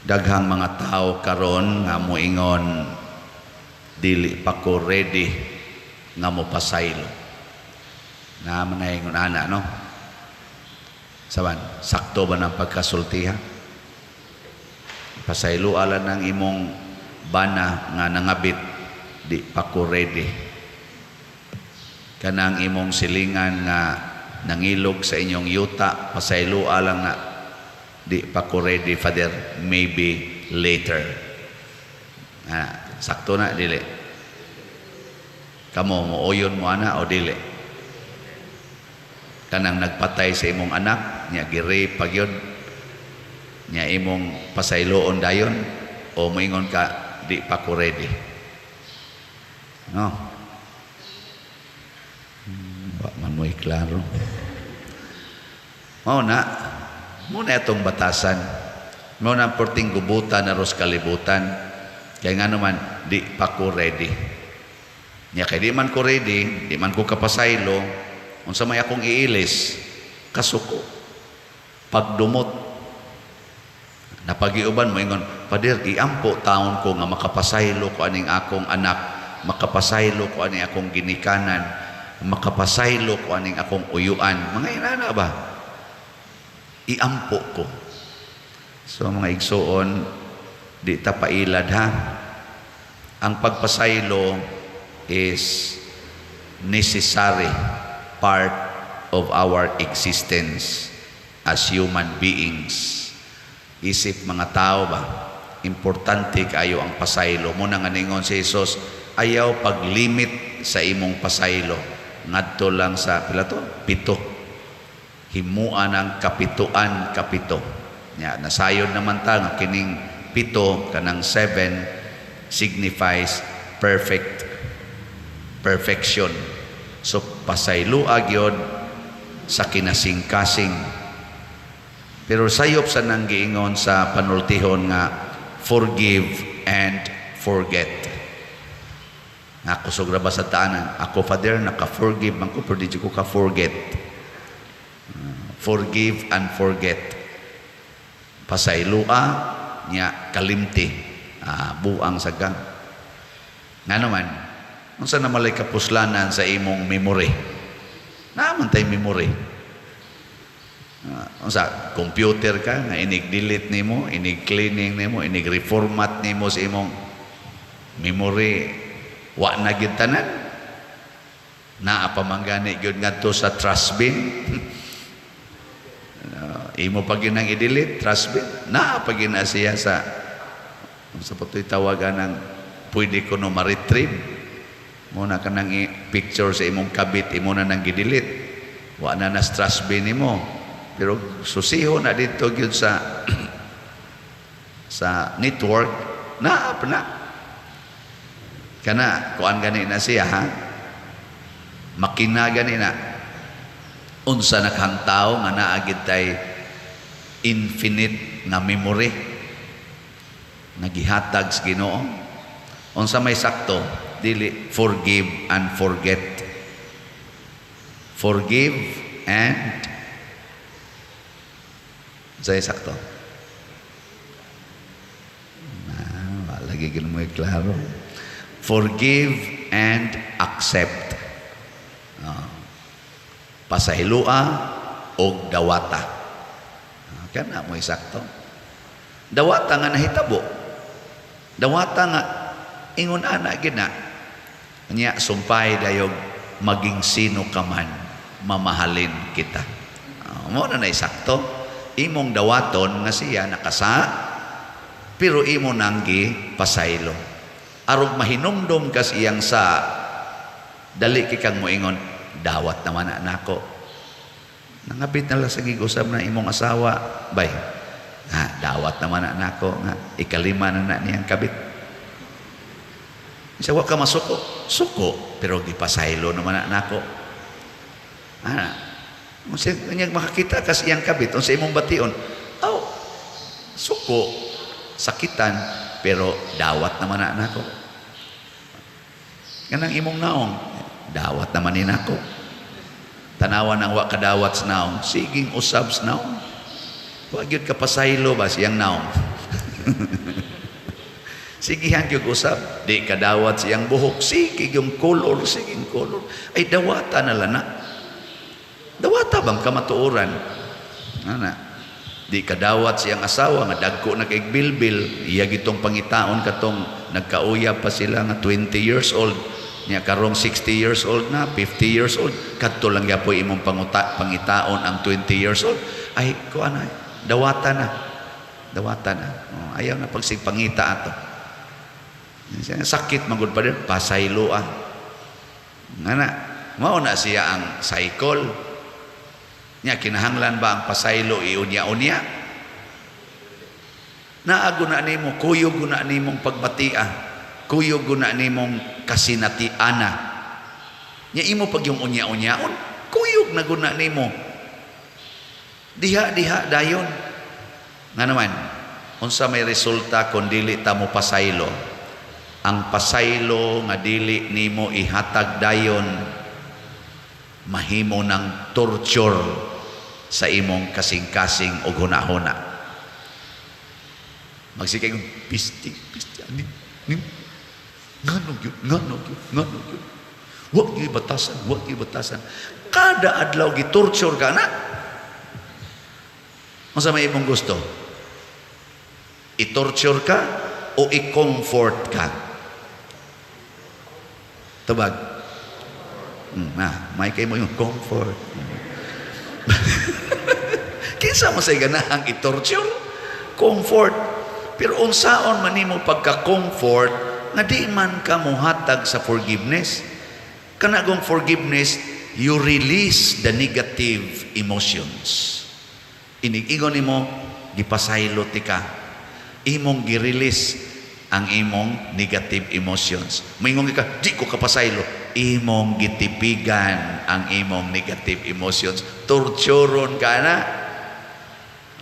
Daghang mga tao karon nga moingon, "Dili pa ko ready nga mo pasaylo." Na man ingon ana, no? Saban, sakto ba ng pagkasultiha? Pasaylo ala ng imong bana nga nangabit, "Di pa ko ready." Kanang imong silingan nga nangilog sa inyong yuta, pasaylo lang na, "Di pa ko ready, Father, maybe later." Ah, sakto na, dili? Kamo, mooyon mo ana o dili? Kanang nagpatay sa imong anak, nya gi-rape pa gyud, nya imong pasayloon dayon o moingon ka, "Di pa ko ready"? No? Wa man mo'y klaro. Mao na, mao na itong batasan. Mao na perting gubutan na ros kalibutan. Kaya nga naman, di pa ko ready. Nya kay di man ko ready, di man ko kapasaylo, unsa may akong iilis? Kasuko. Pagdumot. Napagiuban mo ingon, "Pader, iampo taon ko nga makapasaylo ko aning akong anak, makapasaylo ko aning akong ginikanan, makapasaylo ko aning akong uyuan." Mga inana ba? Iampo ko. So mga igsuon, di ta pailad ha. Ang pagpasaylo is necessary part of our existence as human beings. Isip mga tao ba, importante kayo ang pasaylo. Muna nga ningon si Jesus, ayaw paglimit sa imong pasaylo. Ngadto lang sa pila to? Pito. Himuan ang kapituan kapito. Nya, nasayod naman ta nga kining pito, kanang 7 signifies perfect, perfection. So pasaylo gyud sa kinasingkasing. Pero sayop sa nang giingon sa panultihon nga forgive and forget. Nga kusog ra ba sa taanan? Ako, Father, naka-forgive man ko pero di ko ka-forget. Forgive and forget. Pasaylua nya kalimti. Ah, buang saga. Nga naman, unsa na malay kapuslanan sa imong memory? Naa man tay memory. Unsa computer ka nga inig delete nimo, inig cleaning nimo, inig reformat nimo sa imong memory, wa na gyud tanan? Naa pa man gani gyud ngadto sa trash bin. Imo pa gyud nang i-delete, trash bin. Naa pa gyud na siya sa unsa pa to'y tawagan ng pwede ko no ma-retrieve mo na kanang picture sa imong kabit, imo na nang gi-delete, wa na na sa trash bin nimo, pero susiho na dito gyud sa network, naa pa na. Kana kuan gani na siya ha, makina gani na. Unsa na kang tao nga naa gid tay infinite nga memory nga gihatag sa Ginoo? Unsa may sakto, dili forgive and forget? Forgive and sa sakto na lagi gid mo klaro. Forgive and accept. Pasayloa og dawata. Kana mo sakto. Dawata nga nahitabo, dawata nga ingon ana gid na. Nya sumpay dayog, maging sino ka man, mamahalin kita. Mo na sakto. Imong dawaton nga siya nakasa, pero imo nang gi pasaylo. Arog mahinumdom kas iyang sa dali kay kang moingon, "Dawat naman na nako." Nangabit na lang sa gigusab na imong asawa, bay. Ha, dawat naman na nako nga ikalima na na niyang kabit. Isa wa ka masuko, suko, pero gipasaylo naman na nako. Ah, unsa kanyang makakita kas iyang kabit, unsa imong bation? Oh, suko, sakitan, pero dawat naman na nako. Kanang imong naong, dawat naman ni nako. Tanawa nang wa kadawat sa naong, siging usab sa naong. Wa gyud ka pasaylo ba siyang naong. Sigihan gyud usab, di kadawat siyang buhok, sige yung color, sige yung color. Ay, dawata na lang na. Dawata bang kamatuoran? Ana. Di kadawat siyang asawa nga dagko na kay bilbil, iya gitong pangitaon katong nagkauyab pa sila nga 20 years old. Nya karong 60 years old na, 50 years old, kadto lang gyapoy imong pangitaon ang 20 years old. Ay, kuan na, dawata na. Dawata na. Oh, ayaw na pagsig pangita ato. Sakit magud pa din, pasaylo ah. Nga na, mao na siya ang cycle. Nya kinahanglan ba ang pasaylo iunya-unya? Naago na nimo, kuyog na nimong pagbatia, kuyog na nimong kasinatiana. Nya imo pag yung unya-unyaon, kuyog na guna nimo. Diha-diha dayon. Nga naman, unsa may resulta kung dili ta mo pasaylo? Ang pasaylo nga dili nimo ihatag dayon, mahimo ng torture sa imong kasing-kasing og hunahuna. Magsikay kong pisti, pisti, ani, ni, ngano gyud, ngano gyud, ngano gyud. Wa gyud batasan, wa gyud batasan. Kada adlaw gitorture ka na. Unsa may imong gusto? I-torture ka o i-comfort ka? Tubag. Na, may kay mo yung comfort. Kinsa mo say ganahang i-torture? Comfort. Pero unsaon man nimo pagka-comfort nga di man ka mohatag sa forgiveness? Kanagong forgiveness, you release the negative emotions. Inig-ingon nimo, gipasaylo ti ka. Imong gi-release ang imong negative emotions. Moingon ka, "Di ko kapasaylo." Imong gitipigan ang imong negative emotions. Torturon ka na.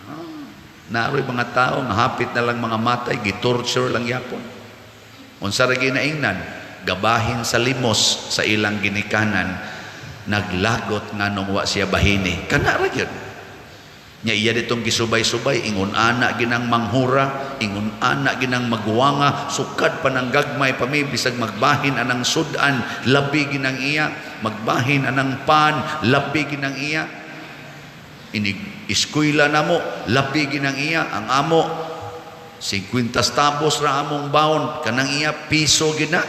Oh, naroy mga tao nga hapit na lang mga matay, gitorture lang yapon. Unsa ra ginaingnan, gabahin sa limos sa ilang ginikanan, naglagot nganong wa siya bahini. Kana ra gyud. Nya iya ditong gisubay-subay, ingon ana ginang manghura, ingon ana ginang magwanga, sukad pa ng gagmay pa mi, bisag magbahin anang sudan, labi ginang iya, magbahin anang pan, labi ginang iya. Inig eskwela namo, labi ginang iya, ang amo 50 centavos ra among baon, kanang iya piso gina.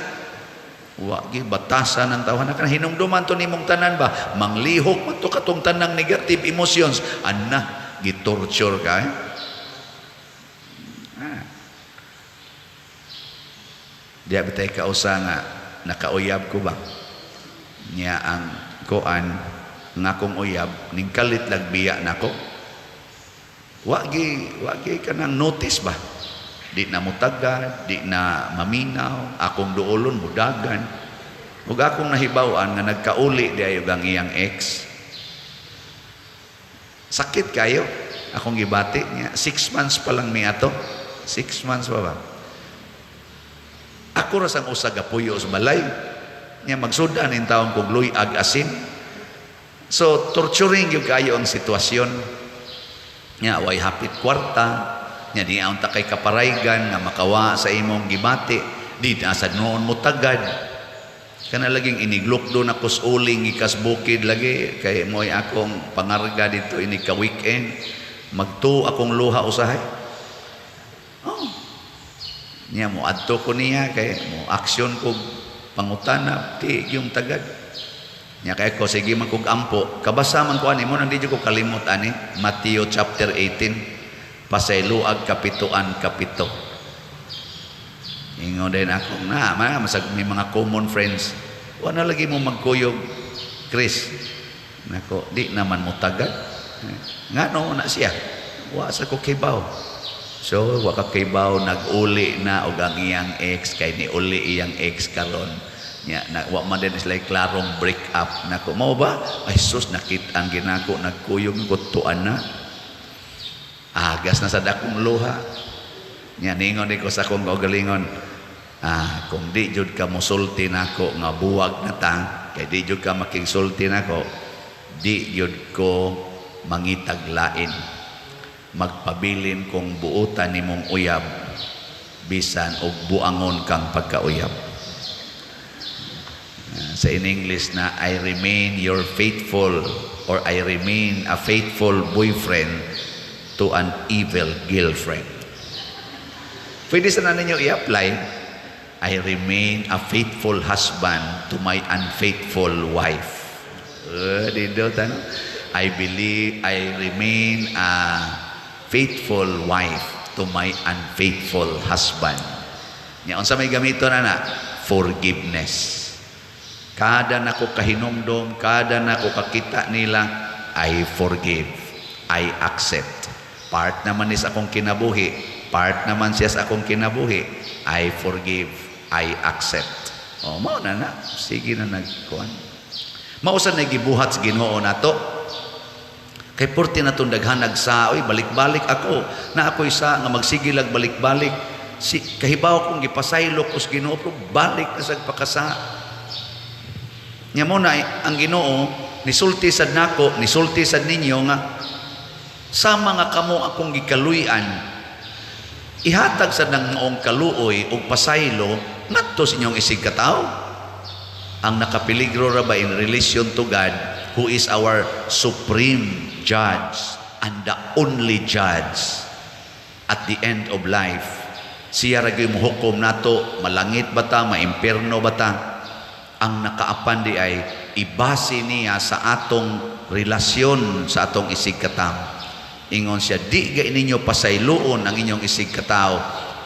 Wa gi batasan ang tawhana. Kana hinumduman to nimong tanan ba, manglihok man to katong tanang negative emotions, anna gitorture ka eh? Ah. Diya bitay kausa nga nakauyab ko ba niya ang kuan nga akong uyab ning kalit lagbiya nako, wa gi kanang notice ba, di na mutagad, di na maminaw, akong duolon mudagan. Ug akong nahibaw-an nga nagkauli di ayo ang iyang ex. Sakit kayo akong gibati niya. 6 months pa lang mi ato. 6 months pa ba? Ako ra sang usa gapuyo sa balay. Nya magsudan in taon kog luyag asin. So torturing gyud kayo ang sitwasyon. Nya way hapit kwarta. Nya di unta kay kaparaygan nga makawa sa imong gibati. Di na sad noon mo tagad. Kana laging iniglukdo na kus uling ikas bukid lagi kay mo'y akong pangarga dito inig ka weekend, magtu akong luha usahay. Oh. Niya mo adto ko niya kay mo aksyon ko pangutana, di yung tagad. Nya kay ko sige man kog ampo, kabasa man ko ani mo nang di ko kalimot ani Matthew chapter 18, pasayloag kapituan kapito. Ingon din ako na, masag may mga common friends. Wa na lagi mo magkuyog, Chris. Nako, di naman mo tagad. Nga no na siya. Wa sa ko kibaw. So, wa ka kibaw nag-uli na og ang iyang ex kay ni uli iyang ex karon. Nya na wa man din sila klarong break up nako. Mao ba? Ay sus, nakit ang ginako nagkuyog ko tuan na. Agas na sa dakong luha. Nya ningon ko sa akong kaugalingon. Ah, kung di jud ka mosulti nako nga buwag na ta, kay di jud ka makigsulti nako, di jud ko mangitag lain. Magpabilin kong buotan nimong uyab bisan og buangon kang pagkauyab. Sa in English na, "I remain your faithful" or "I remain a faithful boyfriend to an evil girlfriend." Pwede sana ninyo i-apply, "I remain a faithful husband to my unfaithful wife." Dito, tanong. I believe I remain a faithful wife to my unfaithful husband." Nya unsa may gamito na na? Forgiveness. Kada nako kahinumdom, kada nako kakita nila, I forgive. I accept. Part naman is akong kinabuhi. Part naman siya sa akong kinabuhi. I forgive. I accept. O, mao na na. Sige na nagkuan. Mao sa nagibuhat sa Ginoo nato. Kay porti na itong daghanag sa, oy, balik-balik ako. Na ako isa nga magsigilag balik-balik. Si, kahibaw kong gipasaylo ko sa Ginoo, pero balik na sa pakasa. Nya mo na ang Ginoo nisulti sad nako, nisulti sad ninyo nga sa mga kamo akong gikaluy-an, ihatag sad ng maong kaluoy ug pasaylo ngadto sa inyong isig katawo. Ang nakapeligro ra ba in relation to God, who is our supreme judge and the only judge at the end of life. Siya ra gyud mohukom nato, malangit ba ta, maimpierno ba ta? Ang nakaapan di ay ibase niya sa atong relasyon sa atong isig katawo. Ingon siya, "Di gay ninyo pasayloon ang inyong isig katawo,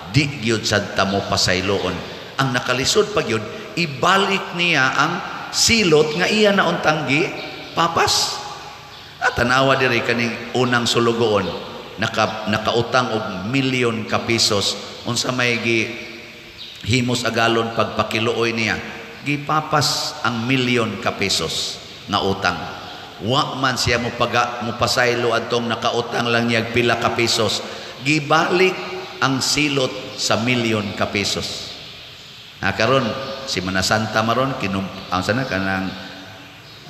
di gyud sad ta mo pasayloon." Ang nakalisod pa gyud, ibalik niya ang silot nga iya na untang gi papas. At tanawa diri kaning unang sulugoon, nakautang og milyon ka pesos. Unsa may gi himos agalon pagpakiluoy niya? Gipapas ang milyon ka pesos nga utang. Wa man siya mo paga mo pasaylo adtong nakautang lang niya pila ka pesos. Gibalik ang silot sa milyon ka pesos. Na karon si Manasanta maron kinum ang sana kanang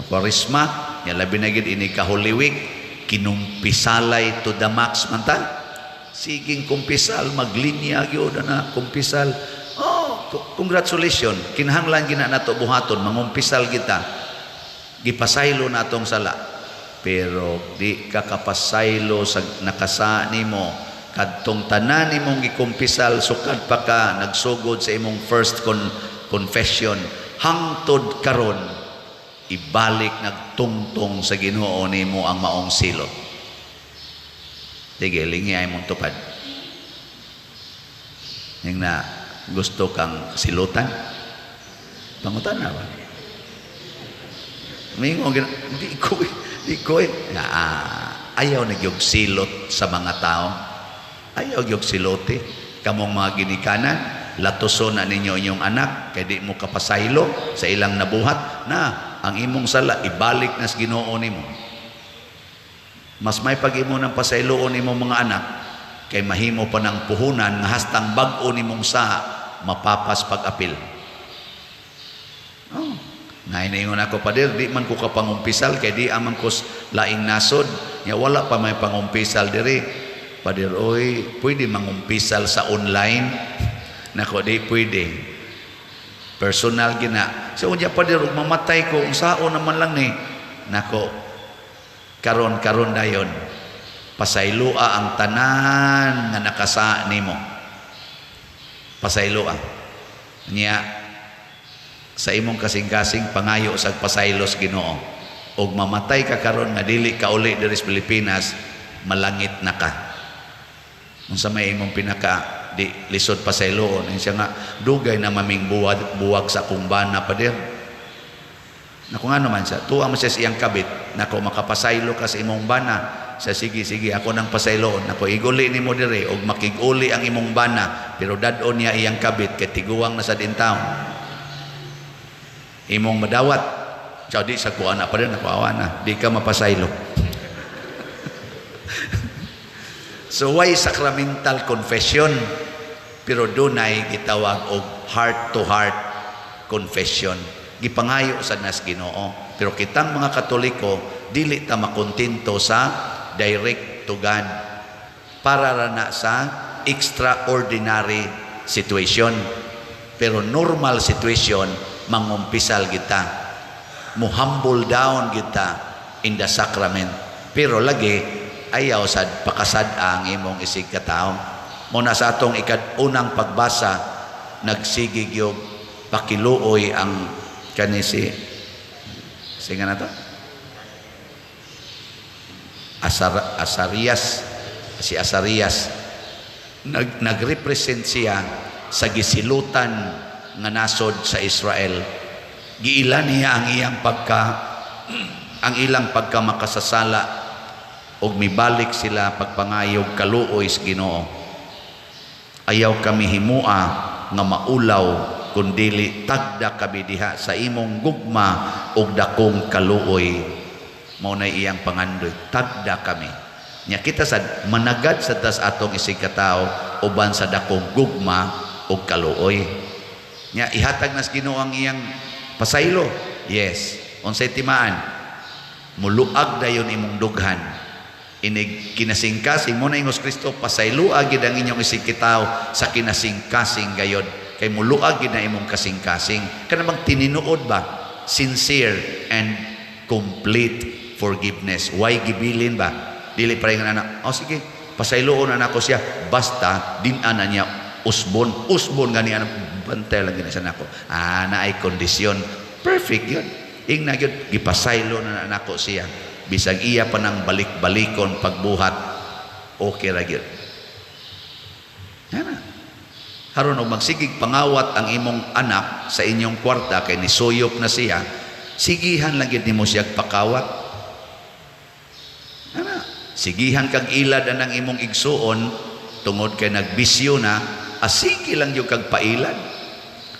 Kwaresma nya, labi na gid ini ka Holy Week, kinumpisalay to the max man ta. Siging kumpisal, maglinya gyud na kumpisal. Oh, congratulations. Kinahanglan gina nato buhaton, mangumpisal kita. Gipasaylo na atong sala. Pero di ka kapasaylo sa nakasa nimo kadtong tanan nimong gikumpisal sukad pa ka nagsugod sa imong first confession hangtod karon, ibalik nagtungtong sa Ginoo nimo ang maong silot. Sige, lingi ay mong tupad. Yung na gusto kang silutan, pangutan na ba? Mingo, di ko, di ko eh. Ah, ayaw na gyud silot sa mga tao. Ayaw gyud silote. Kamong mga ginikanan, latuson na ninyo inyong anak, kay di mo kapasaylo sa ilang nabuhat, na ang imong sala, ibalik na sa Ginoo nimo. Mas may pag-imo ng pasayloon nimo mga anak, kay mahimo pa ng puhunan nga hastang bag-o nimong sa mapapas pag-apil. Oh. Nainaingon ako, "Pader, di man ko kapangumpisal kay di aman ko laing nasod." Nya wala pa may pangumpisal diri. "Pader, oy, pwede mangumpisal sa online?" Nako, di pwede. Personal gina. "Sa unya, pader, ug mamatay ko, unsaon naman lang ni?" Nako, karon karon dayon. Pasayloa ang tanan nga nakasa nimo. Pasayloa. Nya sa imong kasing-kasing pangayo sa pasaylos Ginoo. Og mamatay ka karon nga dili ka uli diri sa Pilipinas, malangit na ka. Unsa may imong pinaka di lisod pasayloon? Siya nga, "Dugay na maming buwag, buwag sa akong bana, pader." Nako, nga naman siya, tuwa mo siya sa iyang kabit. "Nako, makapasaylo ka sa imong bana." Sa sige, sige, ako nang pasayloon. "Nako, iguli nimo dire og makiguli ang imong bana, pero dad-on niya iyang kabit kay tiguang na sa taon. Imong madawat." "Siya, di sa kuha na pa rin." "Nako, awa na, di ka mapasaylo." So why sacramental confession? Pero dunay gitawag og heart to heart confession. Gipangayo sa nas Ginoo. Pero kitang mga Katoliko dili ta makontento sa direct to God. Para ra na sa extraordinary situation. Pero normal situation, mangumpisal kita. Mo-humble down kita in the sacrament. Pero lagi, ayaw sad pakasad ang imong isig katao. Muna sa atong ikad unang pagbasa, nagsigig yung pakiluoy ang kani si sige na to Asarias, si Asarias nagrepresent siya sa gisilutan nga nasod sa Israel. Giila niya ang ilang pagka makasasala ug mibalik sila pagpangayog kaluoy sa Ginoo. "Ayaw kami himua nga maulaw, kundili tagda kami diha sa imong gugma ug dakong kaluoy." Mao na iyang pangandoy, tagda kami. Nya kita sad managad sa tas atong isig katao uban sa dakong gugma ug kaluoy. Nya ihatag nas Ginoo ang iyang pasaylo. Yes, unsay timaan? Muluag dayon imong dughan inig kinasingkasing mo na. Ingos Kristo, "Pasayloa gid ang inyong isig kitawo sa kinasingkasing gayod," kay muluag gid na imong kasingkasing. Kana bang tininuod ba, sincere and complete forgiveness, why gibilin ba? Dili pa rin anak, "Oh sige, pasayloon na nako siya basta din ana niya usbon usbon gani anak, bantay lang gini sa nako." Ah, na ay kondisyon, perfect yun. Ingna gyud, "Gipasaylo na nako siya bisag iya pa nang balik-balikon pagbuhat, okay ra gyud." Ana haron og magsigig pangawat ang imong anak sa inyong kwarta kay nisuyop na siya, sigihan lang gyud nimo siya pakawat. Ana sigihan kag ilad anang imong igsuon tungod kay nagbisyo na, asigi lang gyud kag pailad.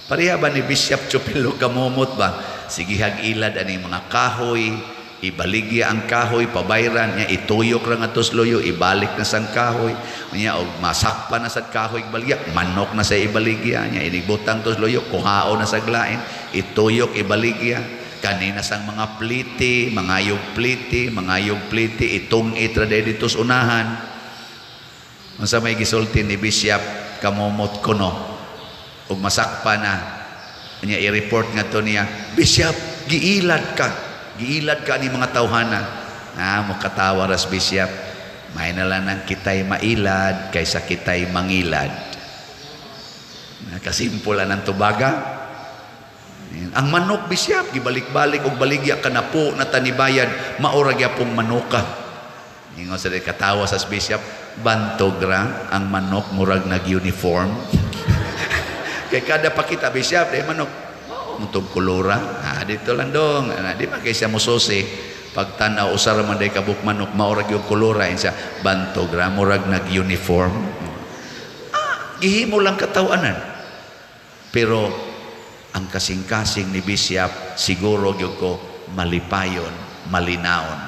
Pareha ba ni Bishop Chupilo Kamumot ba, sigihag ilad ani mga kahoy, ibaligya ang kahoy, pabayran niya, ituyok ra nga tusloyo, ibalik na sang kahoy niya, og masakpa na sad kahoy ibaligya, manok na sa ibaligya niya, inigbutang tusloyo, kuhaon na sa glain, ituyok, ibaligya kanina sang mga pliti, mangayog pliti, mangayog pliti, itong itra dito sa unahan. Unsa may gisulti ni Bishop Kamumot kuno ug masakpa na niya, i-report nga to niya, "Bishop, giilad ka, giilad ka ni mga tawhana." Ah, mukatawa ras Bishop, "May na lang nang kitay mailad kaysa kitay mangilad." Kasimple ang tubaga. "Ang manok, Bishop, gibalik-balik og baligya kanapo na tanibayan, maura gyapong manuka." Ingon sa katawa sa Bishop, "Bantog ra ang manok, murag nag-uniform." Kay kada pakita, "Bishop, di manok mutog kulura." Ah, dito lang dong. Ah, di ba kay siya mususi? Pagtanaw, usa ra man day kabuk manok, maura gyud kulura siya. "Bantog ra, murag nag-uniform." Ah, gihimo lang katawanan. Pero ang kasing-kasing ni Bishop siguro gyud ko malipayon, malinaon.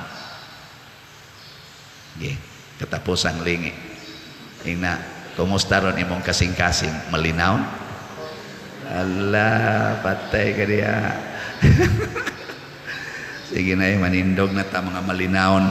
Okay. Katapos ang lingi. Ingna, kumusta ron imong kasing-kasing? Malinaon? Ala, patay ka diya. Sige na, manindog na ta mga malinaon.